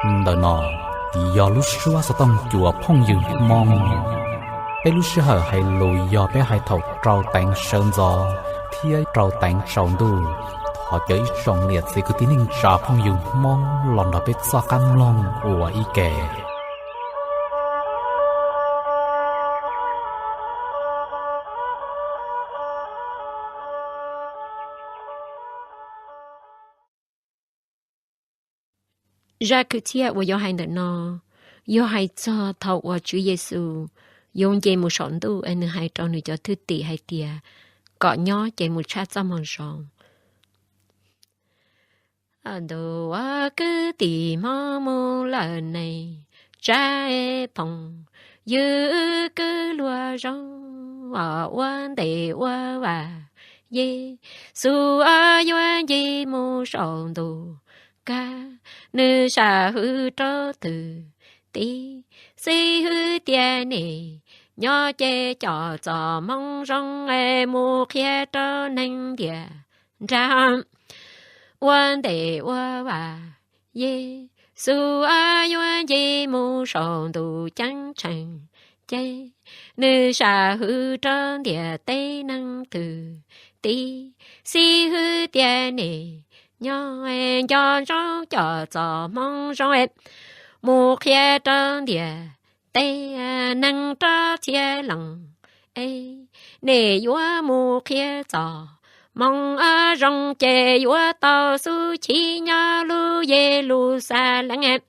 Ntawm no yog lub suab xov tooj cua phooj ywg Hmoob. Peb lub sij hawm hais lus yog peb hais thaum rau teev sawv ntxov thiab rau teev tsaus ntuj. Thov caw ib tsoom niam txiv kwv tij neej tsa phooj ywg Hmoob los nrog peb txoj qab mloog ua ib ke. Zaj kwv txhiaj uas yuav hais ntawm no yog hais txog thaum uas Tswv Yexus yuav nce mus saum ntuj es nws hais rau nws cov thwj tim hais tias kom nyob ces mus tshaj txoj moo zoo. Ntuj ua kwv tij Hmoob mus lawm neej tsa phooj ywg kwv luag zoo, ua ntej ua vas Yexus yuav nce mus saum ntuj kag, nws sam hwm rau twg tib xib hwb tias nej nyob ces coj txoj moo zoo es mus qhia rau neeg ntiaj nrag. Ua ntej ua vas Yexus yuav nce mus saum ntuj ceeb tsheej ces, nws sam hwm rau ntiaj teb neeg twg tib xib hwb tias nej nyob, nco ntsoov coj txoj moo zoo mus qhia rau ntiaj teb neeg rov txhiaj lees. Es nej yuav mus qhia txoj moo zoo ces yuav tau xub chim nyob lub Yeluxalees,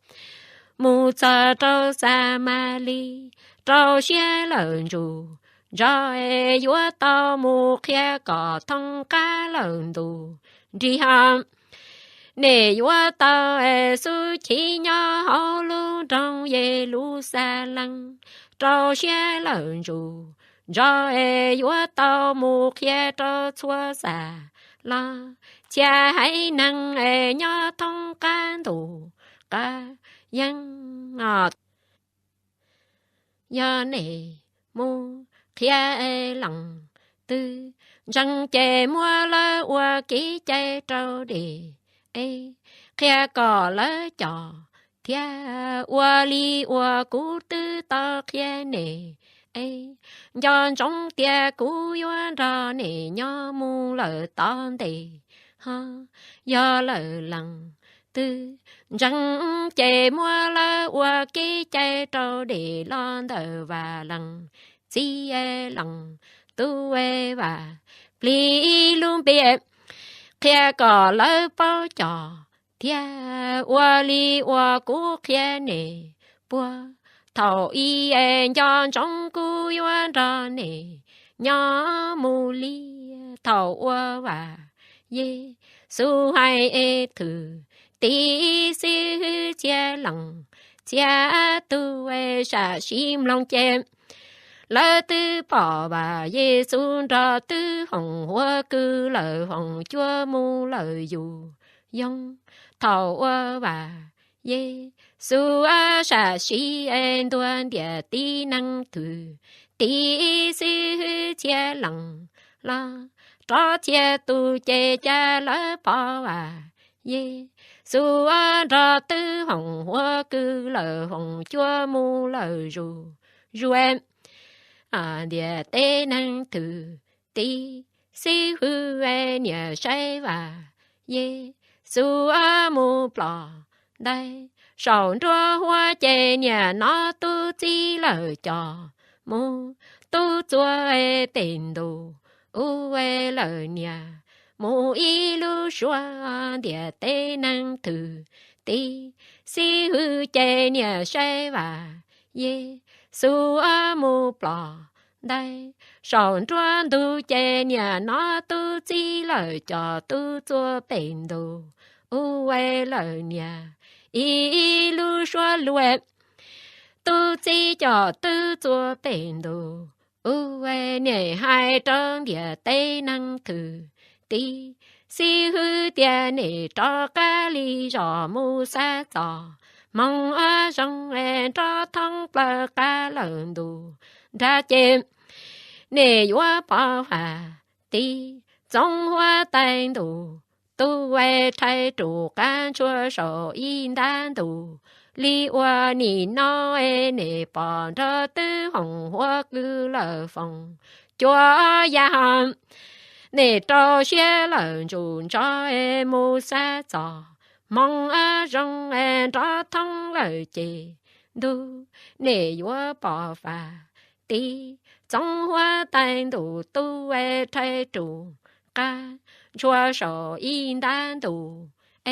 mus txog rau Xamalis rau siab lawm ntsug ntsog, es yuav tau mus qhia kom thoob qab lawm ntuj nrig ho. Nej yuav tau xub chim nyob hauv lub nroog Yeluxalees rau siab lawm ntsug ntsog, es yuav tau mus qhia rau txhua xab los txhia haiv neeg es nyob thoob qab ntuj qab yeeb. Yog nej mus qhia leej twg ntseeg ces muab lawv ua kev cai raus dej, es qhia kom lawv coj thiab ua li uas kuv twb tau qhia nej. Es nco ntsoov tias kuv yuav nrog nej nyob mus lawm tom ntej ho. Yog lawv leej twg ntseeg ces muab lawv ua kev cai raus dej los ntawm Vaj Leej Txiv Leej Tub Vaj Plig lub npe, qhia kom lawv paub coj thiab ua li uas kuv qhia nej puag thaum ub. Nco ntsoov kuv yuav nrog nej nyob mus li thaum ua Vaj Yexus hais es thwj tim xib hwb txhia leej txhia tus es sam sim mloog ces lawv twb pom Vaj Yexus nrog twb hoom huab kws lawm hoom cua mus lawm yus yoog thaum ua Vaj Yexus sam sim ntuag ntiaj teb neeg thwj tim xib hwb txhia leej los rov txhia tus ces cas lawv pom Vaj Yexus nrog twb hoom huab kws lawm hoom cua mus lawm zuj zus ntiaj teb neeg thwj tim xib hwb niaj saib Vaj Yexus mus ploj ntais saum nruab huab ces niaj hnub tub txib lawm coj mus tub txua pem ntuj ub lawm niaj mus ib lub suab ntiaj teb neeg thwj tim xib hwb ces niaj saib Vaj Yexus mus ploj ntais saum nruab ntug ces niaj hnub tub txib lawm coj tub txua pem ntuj ub lawm niaj ib lub suab lug tub txib coj tub txua pem ntuj ub. Niaj hais rau ntiaj teb neeg thwj tim xib hwb tias nej rov qab li zog mus xav txoj moo zoo nrov thoob plaws qab lawm ntuj nrag ces nej yuav pom Vaj Tib Txoov Huab Tais Ntuj Tus rhais ruj qab ntsuab saum ib ntab ntuj li ua nim no es nej pom nrog twb hoom huab kws lawm foom cua ya ha. Nej rau siab lawm ntsum ntso es mus xav txog hmoo zoo es nrov thoob lawm ces ntug nej yuav pom vam tiv txoov huab tais ntuj tub es rhais rus qab ntshua saum ib ntab ntuj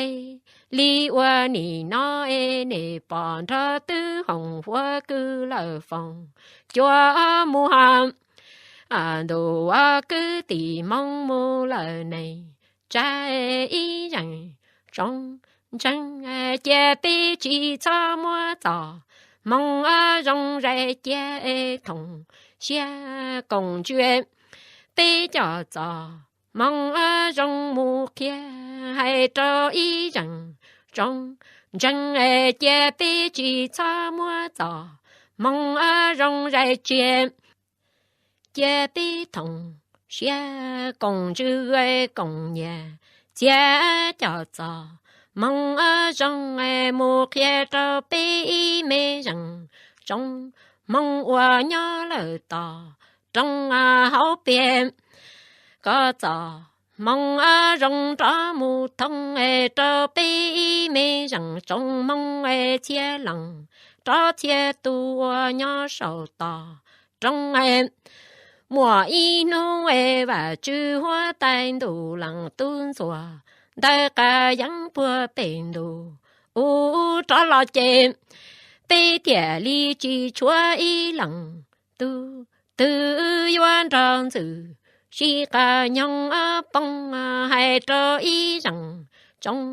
es li ua nim no es nej pom nrog twb hoom huab kws lawm foom cua mus ha. Ntuj ua kwv tij hmoo mus lawm neej tsa ib zeem tsoom ntseeg cia peb tsis txhob muab txoj hmoo zoo zais cia es thoom siab koom ntsws peb coj txoj hmoo zoo mus qhia hais rau ib zeem tsoom ntseeg cia peb tsis txhob muab txoj hmoo zoo zais cia cia peb thoom siab koom ntsws koom nyiam txiav coj txoj hmoo zoo mus qhia rau peb ib me zeem tsoom hmoo uas nyob lawm tom rooj hauv pes kom txoj hmoo zoo nrov mus thoob es rau peb ib me zeem tsoom hmoo es txhia leej rov txhia tus uas nyob saum tom rooj es muaj ib hnub es Vajtswv huab tais ntuj leej tub ntxuav ntawv qas yeeb puag pem ntuj ub rov los ces peb thiaj li tsis tshuav ib leej tug twg yuav nrog ntxwg sib qas nyoog poob hais rau ib zeem tsoom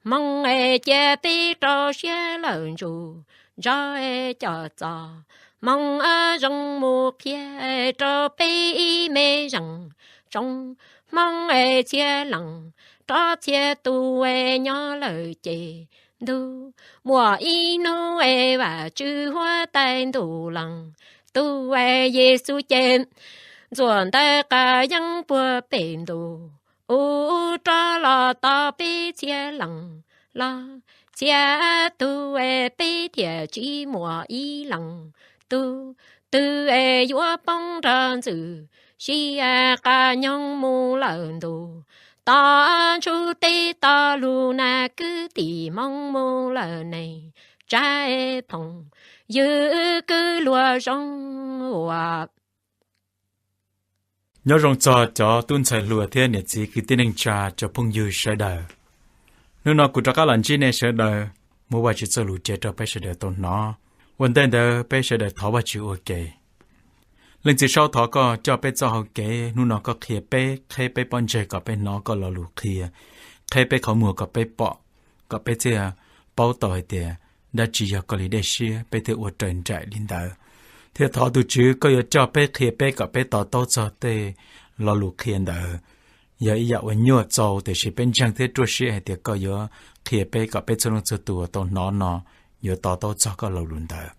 hmoo es cia peb rau siab lawm ntsum ntso es coj txoj hmoo zoo mus qhia rau peb ib me zeem tsoom hmoo es txhia leej rov txhia tus es nyob lawm ces ntug muaj ib hnub es Vajtswv huab tais ntuj leej tub es Yexus ces ntxuav ntawv qas yeeb puag pem ntuj ub rov los tos peb txhia leej los txhia tus es peb thiaj tsis muaj ib leej tug twg es yuav poob nrog ntxwg sib qas nyoog mus lawm ntuj tom ntsuj teb tom lub nag kwv tij hmoo mus lawm neej tsa phooj ywg kwv luag zoo ua Nyob zoo txog cov tub ntxhais hluas thiab niam txiv kwv tij neej tsa cov phooj ywg sawv daws. Hnub no kuv rov qab los ntsib nej sawv daws, muab Vajtswv txoj lus cev rau peb sawv daws tau hnov. Ua ntej ntawd peb sawv daws thov Vajtswv ua ke. Leej Txiv saub, thov koj coj peb txoj hau kev, hnub no koj qhia peb, qheb peb pob ntseg kom peb hnov koj lo lus qhia, qheb peb qhov muag kom peb pom, kom peb thiaj paub tau hais tias dab tsi yog koj li dej siab, peb thiaj ua raws nraim li ntawd. Thiab thov tus Tswv koj yuav coj peb, qhia peb kom peb to taub txog tej lo lus qhia ntawd. Yog ib yam uas nyuaj txaus, tiam sis peb ntseeg thiab ruaj siab hais tias koj yuav qhia peb kom peb txhua leej txhua tus uas tau hnov no yuav to taub txog koj lo lus ntawd.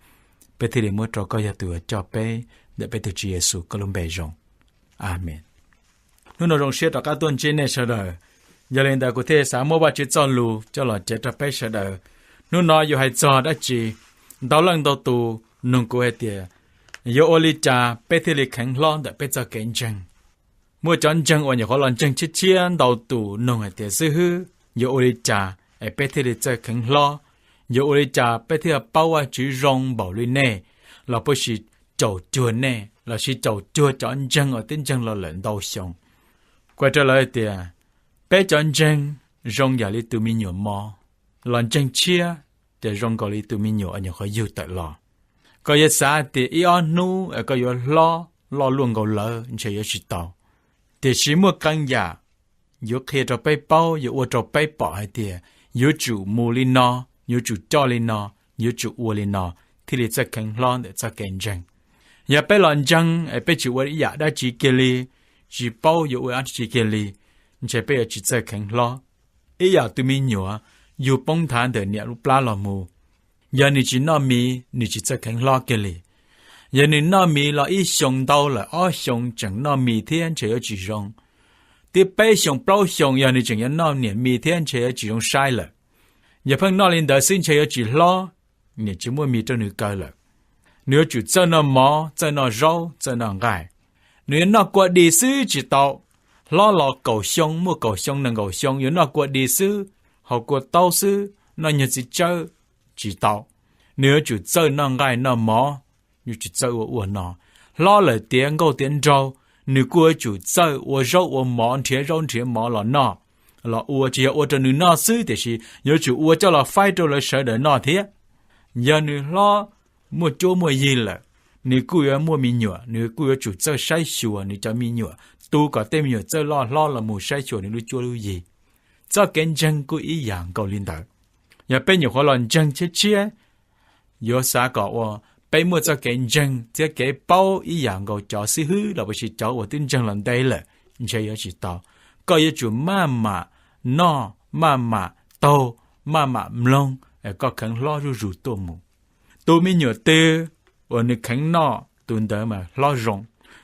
Peb thiaj li muab rau koj yog tus uas coj peb, ntawm peb tus Tswv Yexus koj lub npe zoo. Amees. Hnub no zoo siab rov qab tuaj ntsib nej sawv daws. Yog li ntawd kuv thiaj xav muab Vajtswv txoj lus coj los cev rau peb sawv daws. Hnub no yuav hais txog dab tsi? Ntau leej ntau tus nug kuv hais tias, yuav ua li cas peb thiaj li kheev hlob ntawm peb txoj kev ntseeg? Muaj cov ntseeg uas nyuam qhuav los ntseeg tshiab tshiab ntau tus nug hais tias, xib hwb, yuav ua li cas es peb thiaj li txawj kheev hlob? Yuav ua li cas peb thiaj paub Vajtswv zoo npaum li nej, los puas sis caum cuag nej, los sis caum cuag cov ntseeg uas twb ntseeg los lawm ntau xyoo? Kuv hais rau lawv tias, peb cov ntseeg zoo yam li tus me nyuam mos, los ntseeg tshiab ces zoo nkaus li tus me nyuam uas nyuam qhuav yug tawm los. Koj yuav xav tias ib ob hnub es koj yuav hlob loj luaj nkaus lawv ntshe yuav tsis tau. Tiam sis muaj qee yam yuav qhia rau peb paub, yuav ua rau peb pom hais tias yuav tsum mus li no, yuav tsum coj li no, yuav tsum ua li no, thiaj li txawj kheev hlob ntawm txoj kev ntseeg. Yog peb los ntseeg es peb tsis ua ib yam dab tsi kiag li, tsis paub yuav ua dab tsi kiag li, ntshe peb yuav tsis txawj kheev hlob. Ib yam tus me nyuam yug poob nthav ntawm niam lub plab los mus, yog nws tsis noj mis, nws tsis txawj kheev hlob kiag li. Yog nws noj mis los ib xyoos ntau lawm, ob xyoos tseem noj mis thiab ntshe yuav tsis zoo. Twb peb xyoos plaub xyoos yog nws tseem yuav noj niam mis thiab ntshe yuav tsis zoo saib lawm. Yog pheej noj li ntawd xwb ntshe yuav tsis hlob. nim tsis muaj mis rau nws kaw lawm. Nws yuav tsum txawj noj mov, txawj noj zaub, txawj noj nqaij. Nws yuav noj kua dis xwb tsis tau. Hlob los kaum xyoo, muaj kaum xyoo nees nkaum xyoo yuav noj kua dis xwb, haus kua taub xwb, noj nyuag txiv tsawb tsis tau. Nws yuav tsum txawj noj nqaij noj mov, yuav tsum txawj ua ua no. Hlob lawm tiav nkauj tiav nraug, nws kuj yuav tsum txawj ua zaub ua mov, nrhiav zaub nrhiav mov los noj, los ua tsis yog ua rau nws noj xwb tiam sis yuav tsum ua coj los faib rau lawv sawv daws noj thiab. Yog nws hlob muaj cuab muaj yig lawm, nws kuj yuav muaj me nyuam, nws kuj yuav tsum txawj saib xyuas nws cov me nyuam, tu kom tej me nyuam txawj loj hlob los mus saib xyuas nws lub cuab lub yig. Txoj kev ntseeg kuj ib yam nkaus li ntawd. Yog peb nyuam qhuav los ntseeg tshiab tshiab, yuav xav kom ua peb muaj txoj kev ntseeg thiab kev paub ib yam nkaus cov xib hwb los puas sis cov uas twb ntseeg los ntev lawm, ntshe yuav tsis tau. Koj yuav tsum maj mam noj, maj mam taug, maj mam mloog, koj kheev hlob zuj zus tuaj mus. Tus me nyuam twg uas nws kheev noj, tus ntawd mas hlob zoo.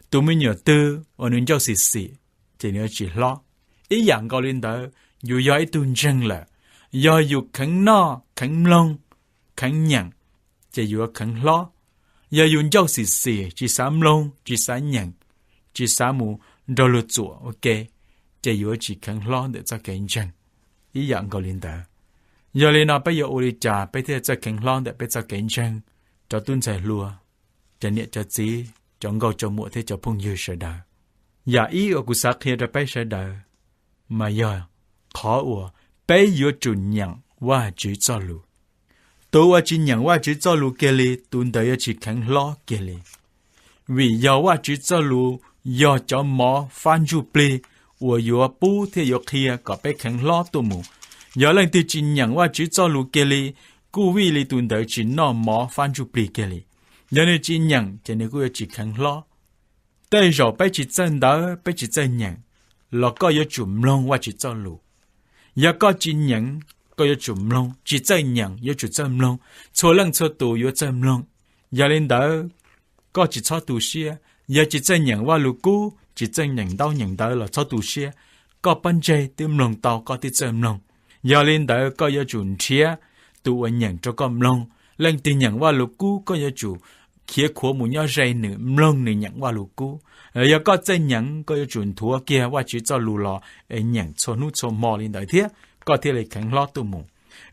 Tus me nyuam twg uas nws ncauj xim xim, ces nws yuav tsis hlob. Ib yam nkaus li ntawd, yus yog ib tug ntseeg lawm, yog yus kheev noj, kheev mloog, kheev nyeem, ces yus yuav kheev hlob. Yog yus ncauj xim xim, tsis xav mloog, tsis xav nyeem, tsis xav mus nrog luag txuam ua ke, ces yus yuav tsis kheev hlob ntawm txoj kev ntseeg. Ib yam nkaus li ntawd, yog li no peb yuav ua li cas peb thiaj txawj kheev hlob ntawm peb txoj kev ntseeg? Cov tub ntxhais hluas, cov niam cov txiv, cov nkauj cov muam thiab cov phooj ywg sawv daws, yam ib uas kuv xav qhia rau peb sawv daws mas yog qhov uas peb yuav tsum nyeem Vajtswv txoj lus. Tus uas tsis nyeem Vajtswv txoj lus kiag li, tus ntawd yuav tsis kheev hlob kiag li. Vim yog Vajtswv txoj lus yog cov mov fab ntsuj plig uas yuav pub thiab yuav qhia kom peb kheev hlob tuaj mus. Yog leej twg tsis nyeem Vajtswv txoj lus kiag li, kuj vim li tus ntawd tsis noj mov fab ntsuj plig kiag li. Yog nws tsis nyeem ces nws kuj yuav tsis kheev hlob. Tej zaum peb tsis txawj ntawv, peb tsis txawj nyeem, los koj yuav tsum mloog Vajtswv txoj lus. Yog koj tsis nyeem, koj yuav tsum mloog, tsis txawj nyeem yuav tsum txawj mloog, txhua leej txhua tus yuav txawj mloog. Yog li ntawd, koj tsis txhob tu siab. Yog tsis txawj nyeem Vajluskub, tsis txawj nyeem ntaub nyeem ntawv los txhob tu siab, koj pob ntseg twb mloog tau, koj twb txawj mloog. Yog li ntawd koj yuav tsum nrhiav tus uas nyeem rau koj mloog. Leej twg nyeem Vajluskub koj yuav tsum khiav khuav mus nyob ze nws, mloog nws nyeem Vajluskub. Yog koj txawj nyeem, koj yuav tsum nthuav kiag Vajtswv txoj lus los es nyeem txhua hnub txhua hmo li ntawd thiab, koj thiaj li kheev hlob tuaj mus.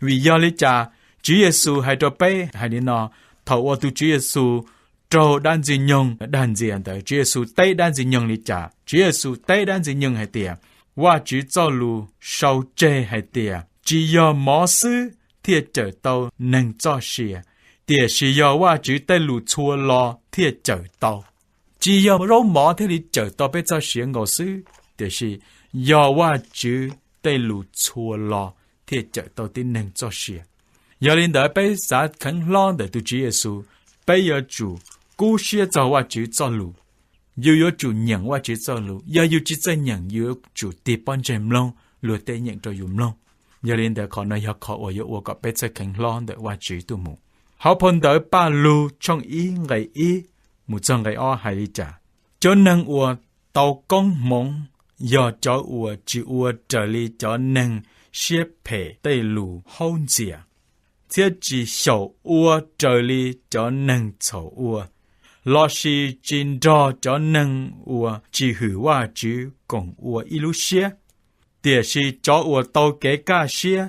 Vim yog li cas? Tswv Yexus hais rau peb hais li no, thaum uas tus Tswv Yexus raug dab Ntxwg Nyoog dag ntxias ntawd, Tswv Yexus teb dab Ntxwg Nyoog li cas? Tswv Yexus teb dab Ntxwg Nyoog hais tias, Vajtswv txoj lus sau tseg hais tias, tsis yog mov xwb thiaj cawm tau neeg txoj sia, tiam sis yog Vajtswv tej lus txhua lo thiaj cawm tau. Tsis yog zaub mov thiaj li cawm tau peb txoj sia nkaus xwb, tiam sis yog Vajtswv tej lus txhua lo thiaj cawm tau tib neeg txoj sia. Yog li ntawd peb xav kheev hlob ntawm tus Tswv Yexus, peb yuav tsum kub siab txog Vajtswv txoj lus. Yus yuav tsum nyeem Vajtswv txoj lus, yog yus tsis txawj nyeem yus yuav tsum tig pob ntseg mloog luag tej nyeem rau yus mloog. Yog li ntawd qhov no yog qhov uas yuav ua kom peb txawj kheev hlob ntawm Vajtswv tuaj mus. Hauv phau ntawv Paj Lug tshooj ib nqe ib mus txog nqe ob hais li cas? Cov neeg uas tau koob hmoov yog cov uas tsis ua raws li cov neeg siab phem tej lus haub ntxias, thiab tsis xyaum ua raws li cov neeg txhaum ua, lossis tsis nrog cov neeg uas tsis hwm Vajtswv koom ua ib lub siab. Tiam sis cov uas tau kev kaj siab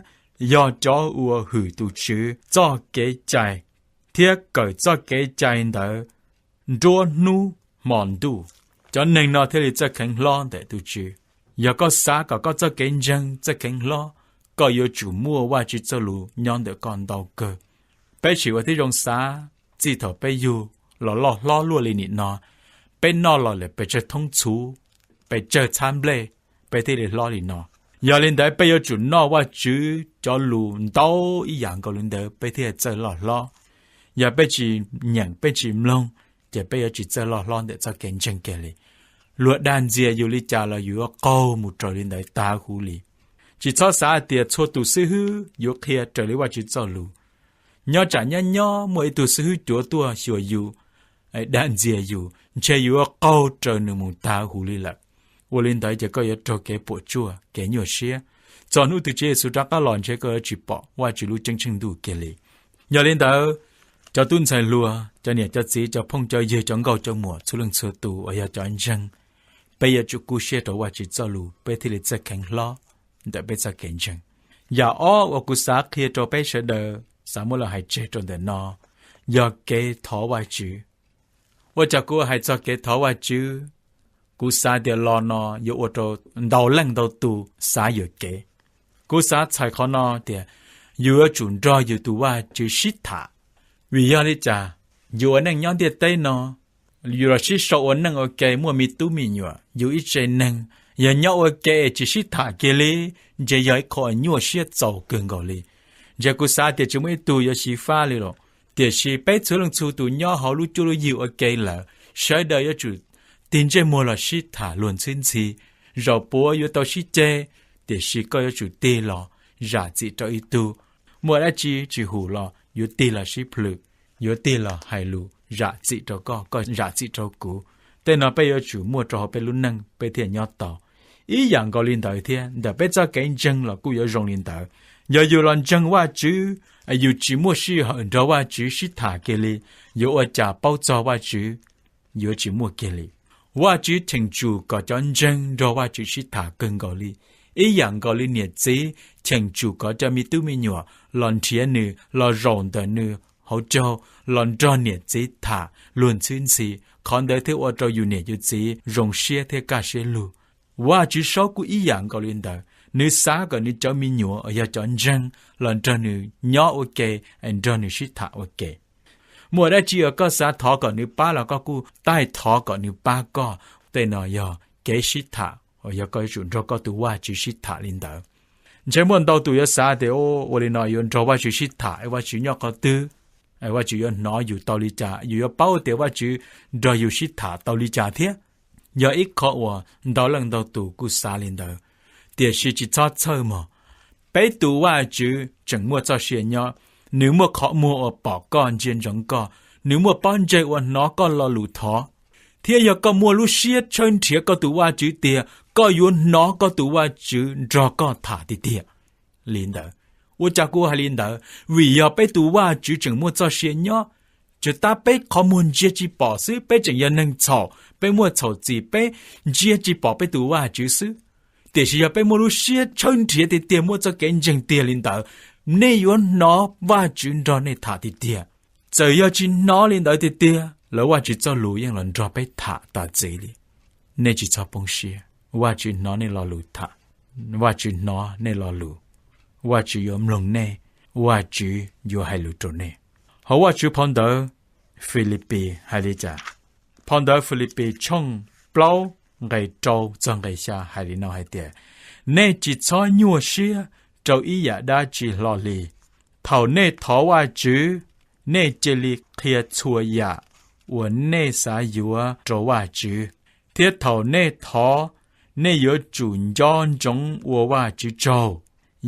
yog cov uas hwm tus Tswv txoj kev cai thiab kawm txoj kev cai ntawd nruab hnub hmo ntuj. Cov neeg no thiaj li txawj kheev hlob ntawm tus Tswv. Yog koj xav kom koj txoj kev ntseeg txawj kheev hlob, koj yuav tsum muaj Vajtswv txoj lus nyob ntawm koj ntau kawg. Peb tsis ua tib zoo xav, txij thaum peb yug los loj hlob luaj li nim no, peb noj los lawm pes tsawg thoob txhuv, pes tsawg txhab nplej, peb thiaj li hlob li no. Yog li ntawd peb yuav tsum noj Vajtswv cov lus ntau ib yam nkaus li ntawd peb thiaj txawj loj hlob. Yog peb tsis nyeem peb tsis mloog, ces peb yuav tsis txawj loj hlob ntawm txoj kev ntseeg kiag li. Luag dag ntxias yus li cas los yus yuav qaug mus raws li ntawd tag huv li. Tsis txhob xav hais tias txhua tus xib hwb yuav qhia raws li Vajtswv txoj lus. Nyob tsam nyob nyob muaj ib tug xib hwb cuav tuaj xyuas yus, dag ntxias yus, ntshe yus yuav qaug raws nws mus tag huv li lawm. Ua li ntawd ces koj yuav raug kev puas tsuaj, kev nyuaj siab. Txog hnub tus Tswv Yexus rov qab los ntshe koj yuav tsis pom Vajtswv lub ceeb tsheej ntuj kiag li. Yog li ntawd, cov tub ntxhais hluas, cov niam cov txiv, cov phooj cov ywg, cov nkauj cov muam, txhua leej txhua tus uas yog cov ntseeg, peb yuav tsum kub siab rau Vajtswv txoj lus peb thiaj li txawj kheev hlob ntawm peb txoj kev ntseeg. Yam ob uas kuv xav qhia rau peb sawv daws, xav muab los hais tseg rau ntawm no, yog kev thov Vajtswv. Ua cas kuv hais txog kev thov Vajtswv? Kuv xav tias lo no yuav ua rau ntau leej ntau tus xav yuam kev. Kuv xav txhais qhov no tias yus yuav tsum nrog yus tus Vajtswv sib tham. Vim yog li cas? Yus ua neej nyob ntiaj teb no, yus los sib sau ua neej ua ke, muaj me tub me nyuam, yus ib tse neeg, yog nyob ua ke tsis sib tham kiag li, ntshe yog ib qho nyuaj siab txaus kawg nkaus li. Ntshe kuv xav tias tsis muaj ib tug yuav xyiv fab li los. Tiam sis peb txhua leej txhua tus nyob hauv lub cuab lub yig ua ke lawm, sawv daws yuav tsum tig ntsej muag los sib tham luag ntxhwb ntxhi. Zaum puav yuav tau sib ceg, tiam sis koj yuav tsum tig los zam txim rau ib tug. Muaj dab tsi tsis hum los yuav tig los sib plhws, yuav tig los hais lus zam txim rau koj, koj zam txim rau kuv. Tej no peb yuav tsum muaj rau hauv peb lub neej peb thiaj nyob tau. Ib yam nkaus li ntawd thiab, ntawm peb txoj kev ntseeg los kuj yuav zoo li ntawd. Yog yus los ntseeg Vajtswv, yus tsis muaj sij hawm nrog Vajtswv sib tham kiag li, yuav ua cas paub txog Vajtswv? Yuav tsis muaj kiag li. Vajtswv cheem tsum kom cov ntseeg nrog Vajtswv sib tham kawg nkaus li, ib yam nkaus li niam txiv cheem tsum kom cov me tub me nyuam los nrhiav nws, los zaum ntawm nws hauv caug, los nrog niam txiv tham luag ntxhwb ntxhi. Qhov ntawd thiaj ua rau yus niam yus txiv zoo siab thiab kaj siab lug. Vajtswv Saub kuj ib yam nkaus li ntawd, nws xav kom nws cov me nyuam uas yog cov ntseeg los nrog nws nyob ua ke, nrog nws sib tham ua ke. Muaj dab tsi uas koj xav thov kom nws pab los koj kuj taij thov kom nws pab koj. Tej no yog kev sib tham uas yog koj yuav tsum nrog koj tus Vajtswv sib tham li ntawd. Ntshe muaj ntau tus yuav xav tias ua li no yuav nrog Vajtswv sib tham, Vajtswv nyob qhov twg? Vajtswv yuav hnov yus tau li cas? Yus yuav paub tias Vajtswv nrog yus sib tham tau li cas thiab? Yog ib qho uas ntau leej ntau tus kuj xav li ntawd, tiam sis tsis txhob txhawj mog. Peb tus Vajtswv tseem muaj txoj sia nyob, nws muaj qhov muag uas pom koj ntsia ntsoov koj, nws muaj pob ntseg uas hnov koj lo lus thov. Thiab yog koj muaj lub siab tshawb nrhiav koj tus Vajtswv tiag, koj yuav hnov koj tus Vajtswv nrog koj tham tiag tiag. Li ntawd, ua cas kuv hais li ntawd? Vim yog peb tus Vajtswv tseem muaj txoj sia nyob, tsuas tab peb qhov muag ntsia tsis pom xwb, peb tseem yog neeg txhaum, peb muaj txhaum txim, peb ntsia tsis pom peb tus Vajtswv xwb. Tiam sis yog peb muaj lub siab tshawb nrhiav tiag tiag, muaj txoj kev ntseeg tiag li ntawd, nej yuav hnov Vajtswv nrog nej tham tiag tiag. Txawm yog tsis hnov li ntawd tiag tiag los Vajtswv txoj lus yeej los nrog peb tham tas txiv li. Nej tsis txhob poob siab, Vajtswv hnov nej lo lus tham, Vajtswv hnov nej lo lus, Vajtswv yuav mloog nej, Vajtswv yuav hais lus rau nej. Hauv Vajtswv phau ntawv Filipis hais li cas? Phau ntawv Filipis tshooj plaub nqe rau txog nqe xya hais li no hais tias, nej tsis txhob nyuaj siab rau ib yam dab tsi hlo li. Thaum nej thov Vajtswv, nej cia li qhia txhua yam uas nej xav yuav rau Vajtswv, thiab thaum nej thov, nej yuav tsum nco ntsoov ua Vajtswv tsaug.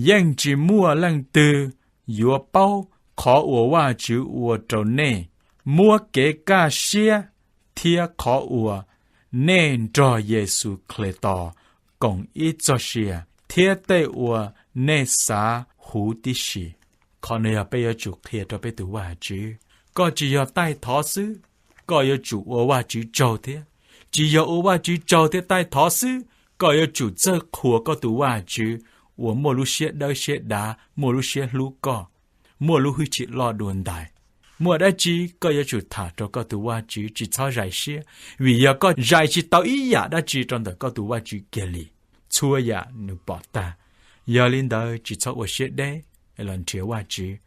Yeej tsis muaj leej twg yuav paub qhov uas Vajtswv ua rau nej. Muab kev kaj siab thiab qhov uas nej nrog Yexus Khetos koom ib txoj sia thiab tej uas nej xav huv tib si. Qhov no yog peb yuav tsum qhia rau peb tus Vajtswv. Koj tsis yog taij thov xwb, koj yuav tsum ua Vajtswv tsaug thiab. Tsis yog ua Vajtswv tsaug thiab taij thov xwb, koj yuav tsum txawj qhuas koj tus Vajtswv uas muaj lub siab dawb siab dav, muaj lub siab hlub koj, muaj lub hwj chim loj dua ntais. Muaj dab tsi koj yuav tsum tham rau koj tus Vajtswv, tsis txhob zais siab, vim yog koj zais tsis tau ib yam dab tsi rau ntawm koj tus Vajtswv kiag li. Txhua yam nws pom tag. Yog li ntawd tsis txhob ua siab deb los nrhiav Vajtswv.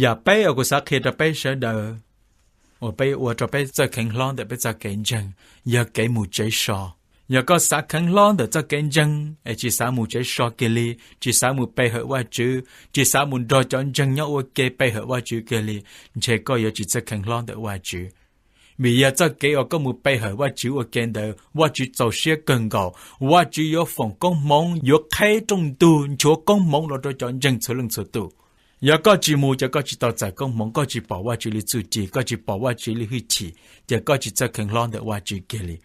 Yam peb uas kuv xav qhia rau peb sawv daws uas peb ua rau peb txawj kheev hlob ntawm peb txoj kev ntseeg yog kev mus tsev so. Yog koj xav kheev hlob ntawm txoj kev ntseeg es tsis xav mus tsev so kiag li, tsis xav mus pe hawm Vajtswv, tsis xav mus nrog cov ntseeg nyob ua ke pe hawm Vajtswv kiag li, ntshe koj yuav tsis txawj kheev hlob ntawm Vajtswv. Vim yog txoj kev uas koj mus pe hawm Vajtswv ua ke ntawd, Vajtswv txaus siab kawg nkaus, Vajtswv yuav foom koob hmoov, yuav qheb rooj ntug nchuav koob hmoov los rau cov ntseeg txhua leej txhua tus. Yog koj tsis mus ces koj tsis tau txais koob hmoov, koj tsis pom Vajtswv li txuj ci, koj tsis pom Vajtswv li hwj chim, ces koj tsis txawj kheev hlob ntawm Vajtswv kiag li.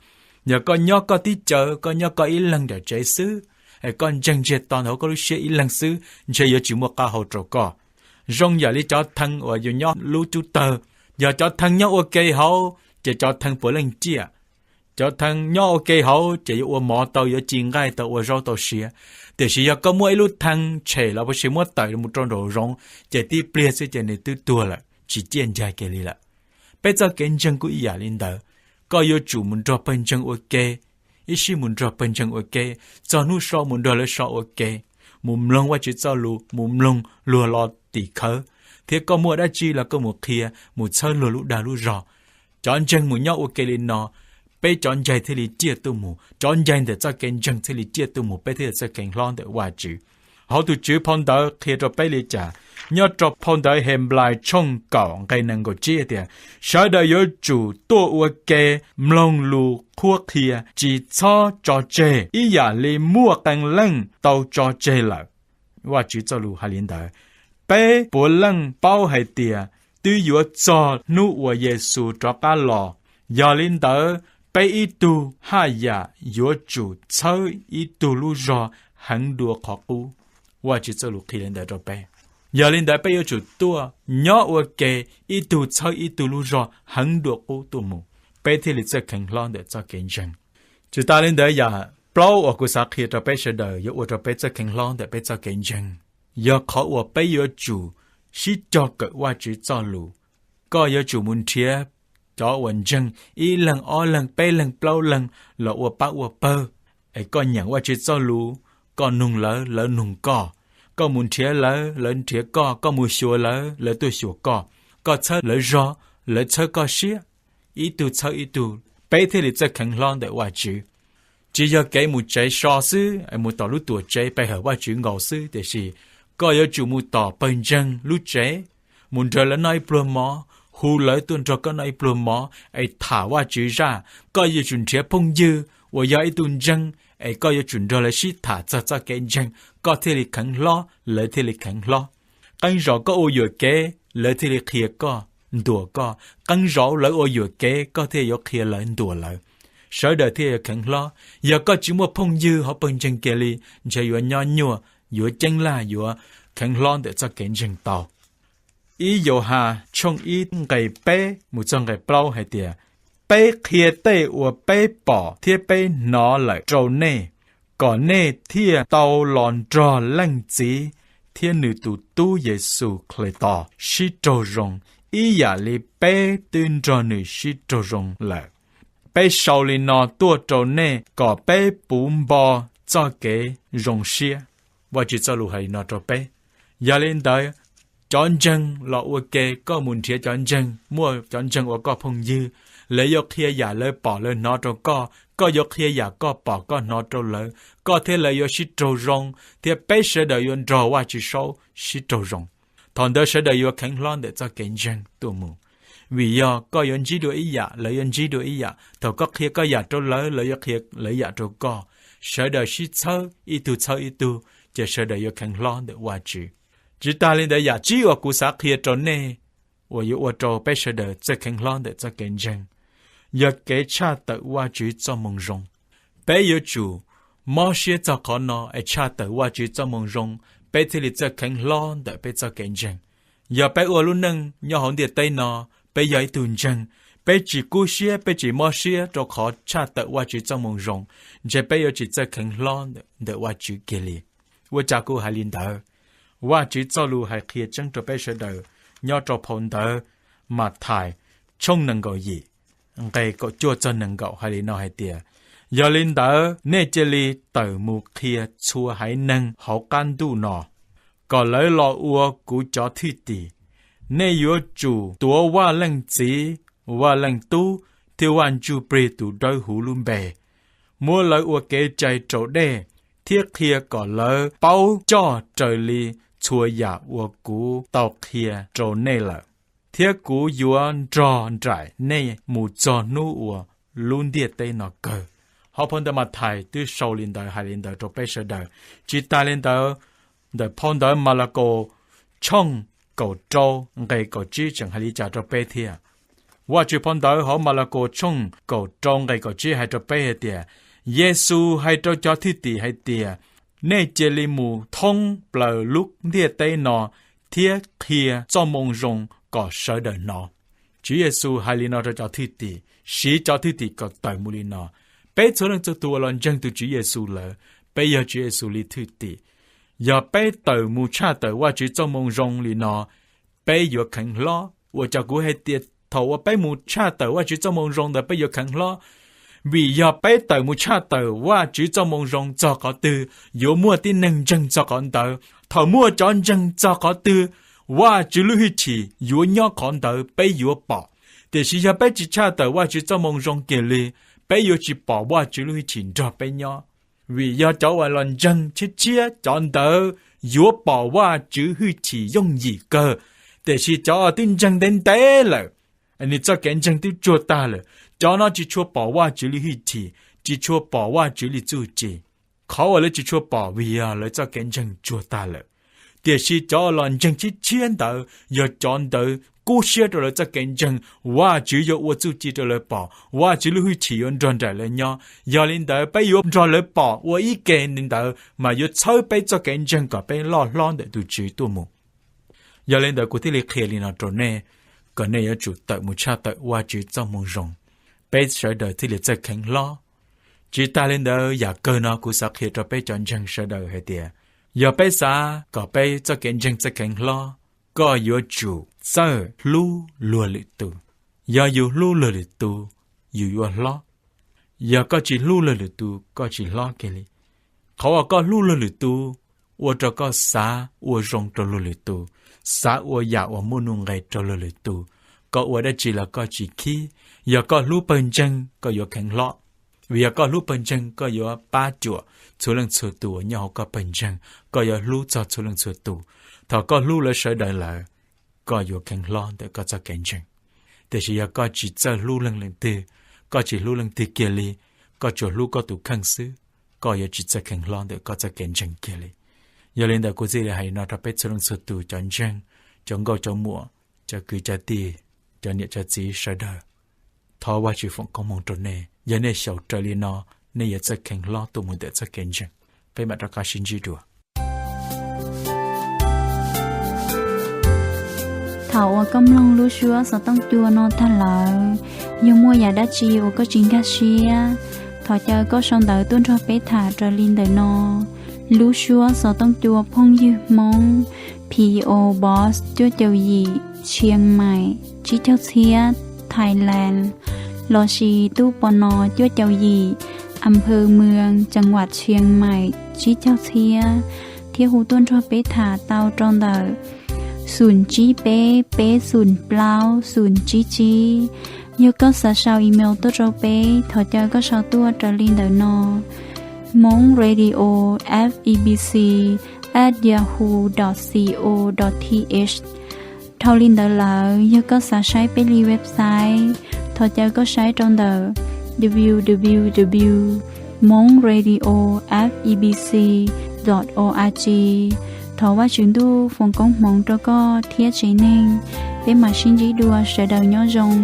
Yog koj nyob koj tib co, koj nyob koj ib leeg nram tsev xwb, es koj ntseeg ntsiag to ntawm koj lub siab ib leeg xwb, ntshe yuav tsis muaj qab hau rau koj. Zoo yam li cov thee uas yus nyob lub cub tawg, yog cov thee nyob ua ke hauv ces cov thee puav leej ciaj. Cov thee nyob ua ke hauv ces yuav ua mov tau, yuav ci nqaij tau, ua zaub tau siav. Tiam sis yog koj muab ib lub thee tshem los puas sis muab tawm mus rau nraum zoov, ces tib pliag xwb ces nws twb tuag lawm, tsis ciaj ncaig kiag li lawm. Peb txoj kev ntseeg kuj ib yam li ntawd. Koj yuav tsum mus nrog pawg ntseeg ua ke, ib sij mus nrog pawg ntseeg ua ke, txog hnub so mus nrog lawv so ua ke, mus mloog Vajtswv txoj lus, mus mloog luag lo tim khawv, thiab koj muaj dab tsi los koj mus qhia, mus txhawb luag lub dag lub zog. Cov ntseeg mus nyob ua ke li no, peb cov ncaig thiaj li ciaj tuaj mus, cov ncaig ntawm txoj kev ntseeg thiaj li ciaj tuaj mus, peb thiaj li txawj kheev hlob ntawm Vajtswv. Hauv tus Tswv phau ntawv qhia rau peb li cas? Nyob rau phau ntawv Henplais tshooj kaum nqe nees nkaum tsib tias, sawv daws yuav tsum tuaj ua ke, mloog lus qhuab qhia, tsis txhob tso tseg, ib yam li muaj qee leej tau tso tseg lawm. Vajtswv txoj lus hais li ntawd. Peb puav leej paub hais tias twb yuav txog hnub uas Yexus rov qab los, yog li ntawd peb ib tug haj yam yuav tsum txhawb ib tug lub zog heev dua qhov qub. Vajtswv txoj lus qhia li ntawd rau peb. Yog li ntawd peb yuav tsum tuaj nyob ua ke, ib tug txhawb ib tug lub zog heev dua qub tuaj mus, peb thiaj li txawj kheev hlob ntawm txoj kev ntseeg. Tsis tas li ntawd, yam plaub uas kuv xav qhia rau peb sawv daws yuav ua rau peb txawj kheev hlob ntawm peb txoj kev ntseeg, yog qhov uas peb yuav tsum sib cog kawm Vajtswv txoj lus. Koj yuav tsum mus nrhiav cov uas ntseeg ib leeg ob leeg peb leeg plaub leeg los ua pab ua pawg, es koj nyeem Vajtswv txoj lus, koj nug lawv, lawv nug koj. Koj mus nrhiav lawv, lawv nrhiav koj, koj mus xyuas lawv, lawv tuaj xyuas koj. Koj txhawb lawv zog, lawv txhawb koj siab. Ib tug txhawb ib tug, peb thiaj li txawj kheev hlob ntawm Vajtswv. Tsis yog kev mus tsev so xwb, mus tom lub tuam tsev pe hawm Vajtswv nkaus xwb, tiam sis koj yuav tsum mus tom pawg ntseeg lub tsev, mus nrog lawv noj ib pluag mov, hu lawv tuaj nrog koj noj ib pluag mov es tham Vajtswv zaj. Koj yuav tsum nrhiav phooj ywg uas yog ib tug ntseeg, es koj yuav tsum nrog lawv sib tham txog txoj kev ntseeg, koj thiaj li kheev hlob, lawv thiaj li kheev hlob. Qee zaum koj ua yuam kev, lawv thiaj li qhia koj, ntuas koj. Qee zaum lawv ua yuam kev, koj thiaj yuav qhia lawv, ntuas lawv. Sawv daws thiaj yuav kheev hlob. Yog koj tsis muaj phooj ywg hauv pawg ntseeg kiag li, ntshe yuav nyob nyuaj, yuav ceeb laj, yuav kheev hlob ntawm txoj kev ntseeg tau. Ib Yauhas tshooj ib nqe peb mus txog nqe plaub hais tias, peb qhia tej uas peb pom thiab peb hnov lawm rau nej, kom nej thiaj tau los nrog Leej Txiv thiab nws tus Tub Yexus Khetos sib raug zoo, ib yam li peb twb nrog nws sib raug zoo lawm. Peb sau li no tuaj rau nej kom peb puv npo txoj kev zoo siab. Vajtswv txoj lus hais li no rau peb. Yog li ntawd, cov ntseeg los ua ke, koj mus nrhiav cov ntseeg, muaj cov ntseeg ua koj phooj ywg, lawv yuav qhia yam lawv pom lawv hnov rau koj, koj yuav qhia yam koj pom koj hnov rau lawv, koj thiab lawv yuav sib raug zoo, thiab peb sawv daws yuav nrog Vajtswv Saub sib raug zoo. Thaum ntawd sawv daws yuav kheev hlob ntawm txoj kev ntseeg tuaj mus, vim yog koj yuav ntsib dua ib yam, lawv yuav ntsib dua ib yam. Thaum koj qhia koj yam rau lawv, lawv yuav qhia lawv yam rau koj. Sawv daws sib txhawb, ib tug txhawb ib tug, ces sawv daws yuav kheev hlob ntawm Vajtswv. Tsis tas li ntawd, yam tsib uas kuv xav qhia rau nej uas yuav ua rau peb sawv daws txawj kheev hlob ntawm txoj kev ntseeg, yog kev tshaj tawm Vajtswv txoj moo zoo. Peb yuav tsum mob siab txog qhov no es tshaj tawm Vajtswv txoj moo zoo, peb thiaj li txawj kheev hlob ntawm peb txoj kev ntseeg. Yog peb ua lub neej nyob hauv ntiaj teb no, peb yog ib tug ntseeg, peb tsis kub siab, peb tsis mob siab rau qhov tshaj tawm Vajtswv txoj moo zoo, ntshe peb yuav tsis txawj kheev hlob ntawm Vajtswv kiag li. Ua cas kuv hais li ntawd? Vajtswv txoj lus hais qhia tseeb rau peb sawv daws nyob rau phau ntawv Mathais tshooj nees nkaum yim, nqe kaum cuaj txog nees nkaum hais li no hais tias, yog li ntawd nej cia li tawm mus qhia txhua haiv neeg hauv qab ntuj no, kom lawv los ua kuv cov thwj tim. Nej yuav tsum tuav Vaj Leej Txiv, Vaj Leej Tub thiab Vaj Ntsuj Plig tus Dawb Huv lub npe, muab lawv ua kev cai raus dej, thiab qhia kom lawv paub coj raws li txhua yam uas kuv tau qhia rau nej lawm, thiab kuv yuav nrog nraim nej mus txog hnub uas lub ntiaj teb no kawg. Hauv phau ntawv Mathais twb sau li ntawd, hais li ntawd rau peb sawv daws. Tsis tas li ntawd, ntawm phau ntawv Malakaus tshooj kaum rau nqe kaum tsib tseem hais li cas rau peb thiab? Vajtswv phau ntawv hauv Malakaus tshooj kaum rau nqe kaum tsib hais rau peb hais tias, Yexus hais rau cov thwj tim hais tias, nej cia li mus thoob plaws lub ntiaj teb no, thiab qhia txoj moo zoo kom sawv daws hnov. Tswv Yexus hais li no rau cov thwj tim, siv cov thwj tim kom tawm mus li no: Peb txhua leej txhua tus uas los ntseeg tus Tswv Yexus lawm, peb yog Tswv Yexus li thwj tim. Yog peb tawm mus tshaj tawm Vajtswv txoj moo zoo li no, peb yuav kheev hlob. Ua cas kuv hais tias thaum uas peb mus tshaj tawm Vajtswv txoj moo zoo ntawd peb yuav kheev hlob? Vim yog peb tawm mus tshaj tawm Vajtswv txoj moo zoo txog qhov twg, yuav muaj tib neeg ntseeg txog qhov ntawd. Thaum muaj cov ntseeg txog qhov twg, Vajtswv lub hwj chim yuav nyob qhov ntawd, peb yuav pom. Tiam sis yog peb tsis tshaj tawm Vajtswv txoj moo zoo kiag li, peb yuav tsis pom Vajtswv lub hwj chim nrog peb nyob. Vim yog cov uas los ntseeg tshiab tshiab, cov ntawd yuav pom Vajtswv hwj chim yooj yim kawg. Tiam sis cov uas twb ntseeg ntev ntev lawm, nws txoj kev ntseeg twb tsuag tag lawm, cov no tsis tshua pom Vajtswv li hwj chim, tsis tshua pom Vajtswv li txuj ci. Qhov uas lawv tsis tshua pom vim yog lawv txoj kev ntseeg tsuag tag lawm. Tiam sis cov uas los ntseeg tshiab tshiab ntawd, yog cov ntawd kub siab rau lawv txoj kev ntseeg, Vajtswv yuav ua txuj ci rau lawv pom, Vajtswv lub hwj chim yuav nrog nraim lawv nyob. Yog li ntawd peb yuav nrog lawv pom ua ib ke li ntawd mas yuav txhawb peb txoj kev ntseeg kom peb loj hlob ntawm tus Tswv tuaj mus. Yog li ntawd kuv thiaj li qhia li no rau nej, kom nej yuav tsum tawm mus tshaj tawm Vajtswv txoj moo zoo, peb sawv daws thiaj li txawj kheev hlob. Tsis tas li ntawd, yam kawg no kuv xav qhia rau peb cov ntseeg sawv daws hais tias, yog peb xav kom peb txoj kev ntseeg txawj kheev hlob, koj yuav tsum txawj hlub luag lwm tus. Yog yus hlub luag lwm tus, yus yuav hlob. Yog koj tsis hlub luag lwm tus, koj tsis hlob kiag li. Qhov uas koj hlub luag lwm tus, ua rau koj xav ua zoo rau luag lwm tus, xav ua yam uas muaj nuj nqis rau luag lwm tus. Koj ua dab tsi los koj tsis khib. Yog koj hlub pawg ntseeg, koj yuav kheev hlob. Vim yog koj hlub pawg ntseeg, koj yuav pab cuam txhua leej txhua tus uas nyob hauv koj pawg ntseeg, koj yuav hlub txog txhua leej txhua tus. Thaum koj hlub lawv sawv daws lawm, koj yuav kheev hlob ntawm koj txoj kev ntseeg. Tiam sis yog koj tsis txawj hlub leej leej twg, koj tsis hlub leej twg kiag li, koj tsuas hlub koj tus kheej xwb, koj yuav tsis txawj kheev hlob ntawm koj txoj kev ntseeg kiag li. Yog li ntawd kuv thiaj li hais no rau peb txhua leej txhua tus cov ntseeg, cov nkauj cov muam, cov kwv cov tij, cov niam cov txiv sawv daws, thov Vajtswv foom koob hmoov rau nej. Yog nej xyaum raws li no, nej yuav txawj kheev hlob tuaj mus ntawm txoj kev ntseeg. Peb mam rov qab sib ntsib dua. Thaum uas koj mloog lub suab xov tooj cua no tag lawm, yog muaj yam dab tsi uas koj tsis nkag siab, thov caw koj sau ntawv tuaj nrog peb tham raws li ntawm no: Lub suab xov tooj cua phooj ywg Hmoob, P O Box cuaj caum yim, Chiang Mai tsib caug txhiab, Thailand, lossis tu po no cuaj caum yim, อำเภอเมือง จังหวัดเชียงใหม่ tsib caug txhiab, thiab hu tuaj nrog peb tham tau rau ntawm xoom tsib peb peb xoom plaub xoom tsib tsib. Yog koj xav sau email tuaj rau peb, thov caw koj sau tuaj raws li ntawm no: Hmong Radio F E B C at yahoo dot co dot th. Dhau li ntawd lawm, yog koj xav saib peb li website, thov caw koj saib rau ntawm w w w dot hmong radio f e b c dot o r g. Thov Vajtswv Ntuj foom koob hmoov rau koj thiab tsev neeg. Peb mam sib ntsib dua, sawv daws nyob zoo.